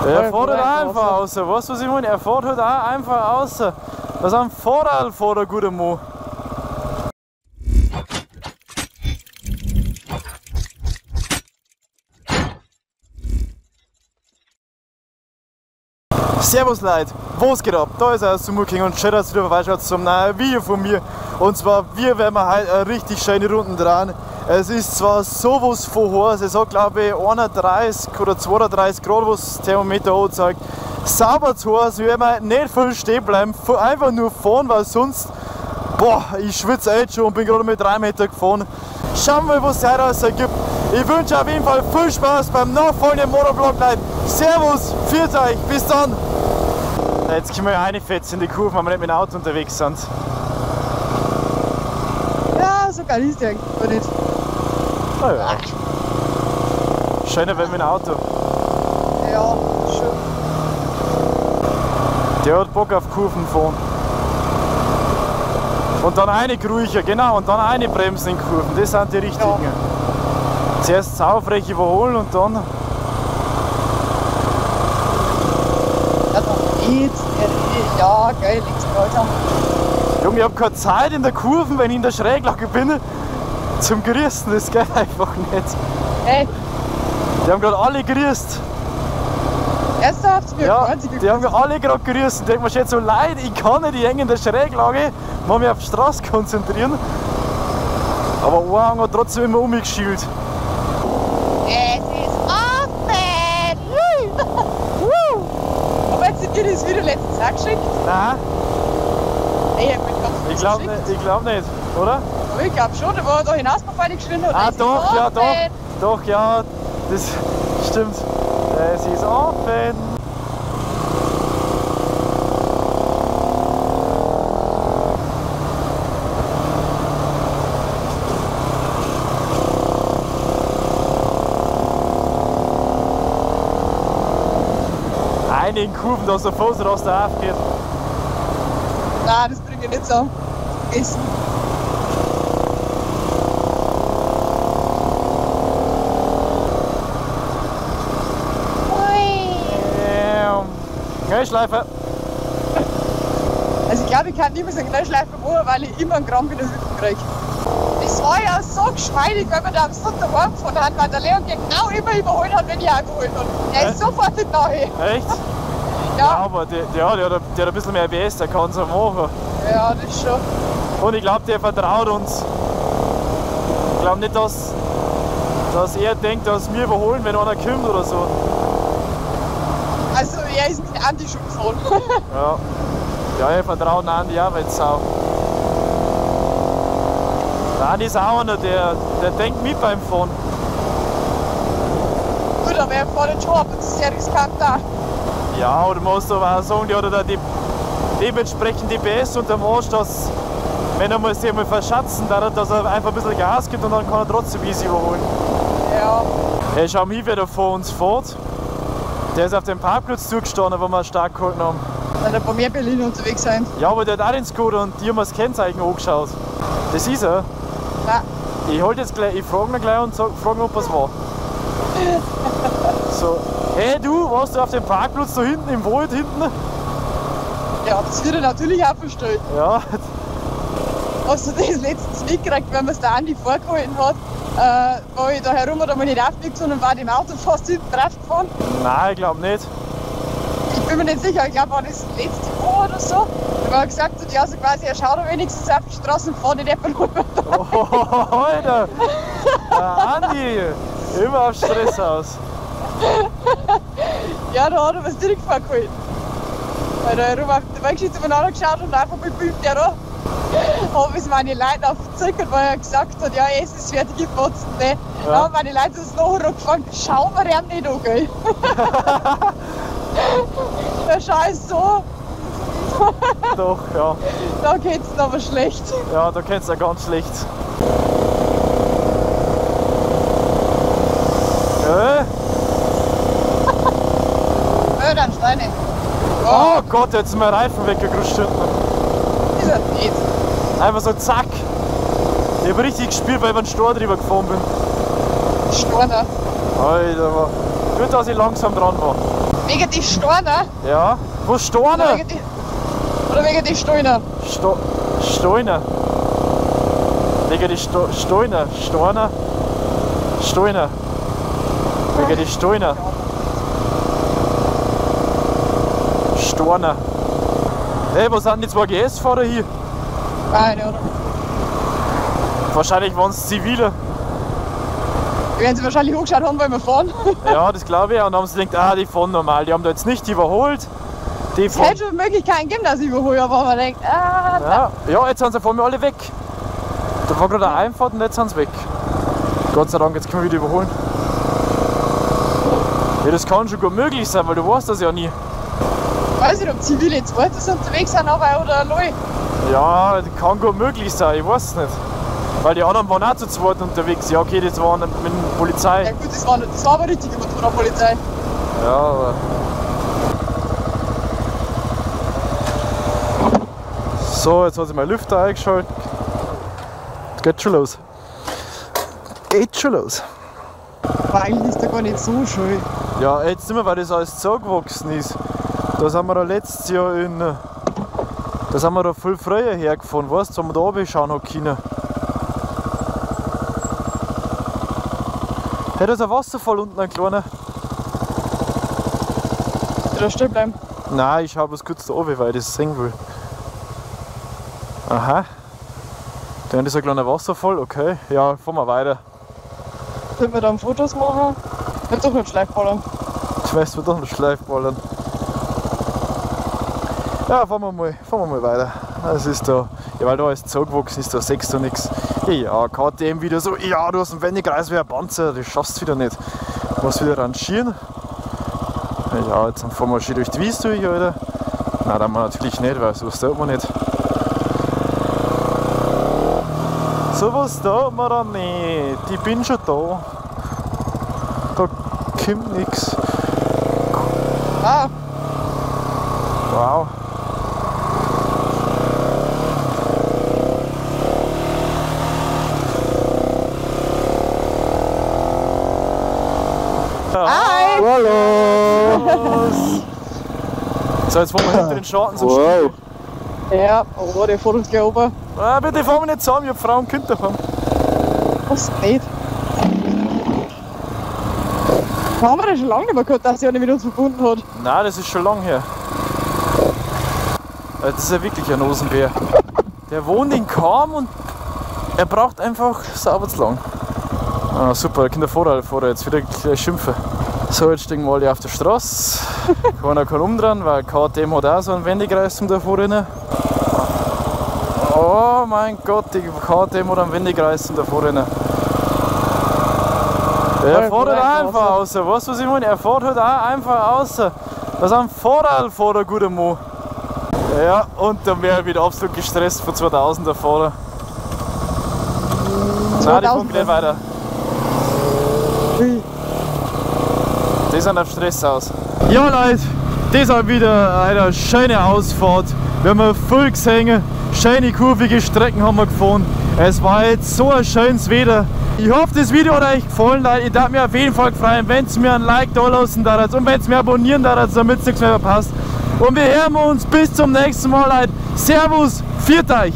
Er fährt halt auch einfach raus, weißt du, was ich meine? Er fährt halt auch einfach raus. Das ist ein Vorteil vor der gute Mann. Servus Leute, was geht ab? Da ist euer Sumo King und schön, dass ihr wieder vorbeischaut zum neuen Video von mir. Und zwar, wir werden heute eine richtig schöne Runden dran. Es ist zwar sowas von heiß, es hat glaube ich 31 oder 32 Grad, was das Thermometer anzeigt. Sauber zu heiß, wir werden nicht viel stehen bleiben, einfach nur fahren, weil sonst, boah, ich schwitze jetzt schon und bin gerade mit 3 Meter gefahren. Schauen wir mal, was es heute alles ergibt. Ich wünsche auf jeden Fall viel Spaß beim nachfolgenden Motovlog, Leute. Servus, pfiat euch, bis dann! Jetzt können wir ja reinfetzen in die Kurven, wenn wir nicht mit dem Auto unterwegs sind. Ja, so geil ist der eigentlich nicht. Oh ja. Schöner wenn mit dem Auto. Ja, schön. Der hat Bock auf Kurven fahren. Und dann eine ruhiger, genau, und dann eine Bremsen in Kurven, das sind die richtigen. Ja. Zuerst saufrech überholen und dann. Ja, geil, links, Alter. Junge, ich hab keine Zeit in der Kurve, wenn ich in der Schräglage bin, zum Grüßen, das geht einfach nicht. Hey. Die haben gerade alle grüßt. Ernsthaft? Ja, die haben alle gerade grüßt. Ich denke mir schon so leid, ich kann nicht, ich hänge in der Schräglage, muss mich auf die Straße konzentrieren. Aber ein hat trotzdem immer umgeschielt. Es ist offen! Aber jetzt sind dir das Video letztens auch geschickt? Nein. Ey, ich glaube nicht, ich glaub nicht, oder? Ich glaube schon, da war da hinausgefahren geschrien hat. Ah doch, ja doch, doch, ja, das stimmt. Es ist offen. Einigen Kurven, dass der Fuß raus da aufgeht. Nein, das bringe ich nicht so. Vergessen. Schnellschleife. Also ich glaube, ich kann niemals eine Schnellschleife machen, weil ich immer einen Krampf in der Hüfte kriege. Das war ja so geschmeidig, weil wir da am Sonntag heimgefahren haben, weil der Leon genau immer überholt hat, wenn ich auch geholt habe. Der ist sofort in der Nähe. Echt? Ja. Ja, aber der hat ein bisschen mehr ABS, der kann es auch machen. Ja, das schon. Und ich glaube, der vertraut uns. Ich glaube nicht, dass er denkt, dass wir überholen, wenn einer kommt oder so. Also er ist mit Andi schon gefahren. Ja. Ja, ich vertraue Andi auch, weil es auch. Der Andi ist auch einer, der denkt mit beim Fahren. Gut, aber er fährt schon ab und das ist sehr riskant da. Ja, oder musst du aber auch sagen, der hat da die dementsprechend die PS unterm Arsch, dass, wenn er mal sich mal verschatzen darf, dass er einfach ein bisschen Gas gibt und dann kann er trotzdem easy überholen. Ja. Hey, schau mal, wer da vor uns fährt. Der ist auf dem Parkplatz zugestanden, wo wir stark gehalten haben. Weil ein paar mehr Berliner unterwegs sind. Ja, aber der hat auch den Skoda und die haben das Kennzeichen angeschaut. Das ist er. Nein. Ich hol jetzt gleich, ich frage ihn gleich und frage ihn, ob es war. So. Hey du, warst du auf dem Parkplatz da hinten im Wald hinten? Ja, das wird er natürlich auch verstehen. Ja. Hast du das letztens mitgekriegt, wenn man es da Andi vorgehalten hat, wo ich da herum oder mal nicht aufgekommen und war dem Auto fast hinten drauf gefahren? Nein, ich glaube nicht. Ich bin mir nicht sicher, ich glaube, war das letzte Woche oder so. Da war gesagt hat, ja, so quasi, er schaut wenigstens auf die Straße und fährt nicht jemand rüber. Oh, Alter! Der Andi, immer auf Stress aus. Ja, da hat er was direkt vorgehalten. Weil da herum auf der Weggeschichte übereinander geschaut und einfach mit Bild der da. Habe es meine Leute auf den Zirkel, weil er gesagt hat, ja, es ist fertig geputzt. Ne? Ja. Da haben meine Leute das nachher angefangen, schau mir ihn nicht an, gell? Der Scheiß so. Doch, ja. Da geht's aber schlecht. Ja, da geht's ja ganz schlecht. Ja. Ja, dann Steine. Oh, oh Gott, jetzt ist mein Reifen weggerutscht hinten. Ist er nicht. Einfach so zack. Ich hab richtig gespürt, weil ich über den Stor drüber gefahren bin. Storner. Alter, gut, dass ich langsam dran war. Wegen die Steine? Ja. Wo Steine? Oder wegen die Steine? Steine. Wegen die Steine. Steine. Steine. Wegen die Steine. Steine. Hey, wo sind die zwei GS-Fahrer hier? Keine Ahnung. Wahrscheinlich waren es Zivile. Die werden sie wahrscheinlich angeschaut haben, weil wir fahren. Ja, das glaube ich. Und dann haben sie gedacht, ah, die fahren normal. Die haben da jetzt nicht überholt. Die es hätte schon Möglichkeiten gegeben, dass ich überhole, aber man denkt, ah, ja, ja, jetzt sind sie vor mir alle weg. Da war gerade eine Einfahrt und jetzt sind sie weg. Gott sei Dank, jetzt können wir wieder überholen. Ja, das kann schon gut möglich sein, weil du weißt das ja nie. Ich weiß nicht, ob Zivile jetzt Autos unterwegs sind, aber oder allein. Ja, das kann gut möglich sein, ich weiß es nicht. Weil die anderen waren auch zu zweit unterwegs. Ja, okay, das waren mit der Polizei. Ja gut, das war aber richtig Motorradpolizei. Ja, aber... So, jetzt hat sich mein Lüfter eingeschaltet. Geht schon los. Geht schon los. Aber eigentlich ist da gar nicht so schön. Ja, jetzt nicht mehr, weil das alles zugewachsen ist. Da sind wir da letztes Jahr in... Da sind wir da viel früher hergefahren, weißt du, wo wir da runterschauen haben können. Hey, da ist ein Wasserfall unten, ein kleiner. Da stehen bleiben? Nein, ich schau bloß kurz da runter, weil ich das sehen will. Aha. Da ist ein kleiner Wasserfall, okay. Ja, fahren wir weiter. Sollen wir dann Fotos machen? Ich doch nicht Schleifballern. Ich weiß, wir doch nicht Schleifballern. Ja, fahren wir mal weiter. Das ist da, ja, weil da alles zugewachsen ist, da siehst du nichts. Ja, KTM wieder so, ja, du hast einen Wendekreis wie ein Panzer, das schaffst du wieder nicht. Du musst wieder rangieren. Ja, jetzt fahren wir schön durch die Wiese durch, Alter. Nein, da wir natürlich nicht, weil sowas tut man nicht. Sowas tut man dann nicht. Ich bin schon da. Da kommt nichts. Ah. Wow. Hi! Hallo! So, jetzt fahren wir hinter den Schatten zum wow. Ja, oh, der fährt uns gleich oben. Ah, bitte fahren wir nicht zusammen, ich hab Frauen und Kinder davon. Was nicht? Da haben wir das schon lange nicht mehr gehört, dass sie auch nicht mit uns verbunden hat. Nein, das ist schon lange her. Das ist ja wirklich ein Hosenbär. Der wohnt in Cham und er braucht einfach sauber zu lang. Ah, super, da kommt der Vorradfahrer jetzt wieder gleich schimpfen. So, jetzt stehen wir alle auf der Straße. Keiner kann umdrehen, weil KTM hat auch so einen Wendekreis zum davor rennen. Oh mein Gott, die KTM hat einen Wendekreis zum davor rennen. Er fährt halt einfach raus, weißt du was ich meine? Er fährt halt auch einfach raus. Das ist ein Vorradfahrer, guter Mann. Ja, und dann wäre ich wieder absolut gestresst von 2000er Fahrer. Nein, die fahren nicht weiter. Die sind auf Stress aus. Ja Leute, das war wieder eine schöne Ausfahrt. Wir haben viel gesehen, schöne kurvige Strecken haben wir gefahren. Es war jetzt so ein schönes Wetter. Ich hoffe, das Video hat euch gefallen, Leute. Ich darf mich auf jeden Fall freuen, wenn ihr mir ein Like da lassen darf und wenn ihr mir abonnieren darf, damit ihr nichts mehr verpasst. Und wir hören uns bis zum nächsten Mal, Leute. Servus, viert euch!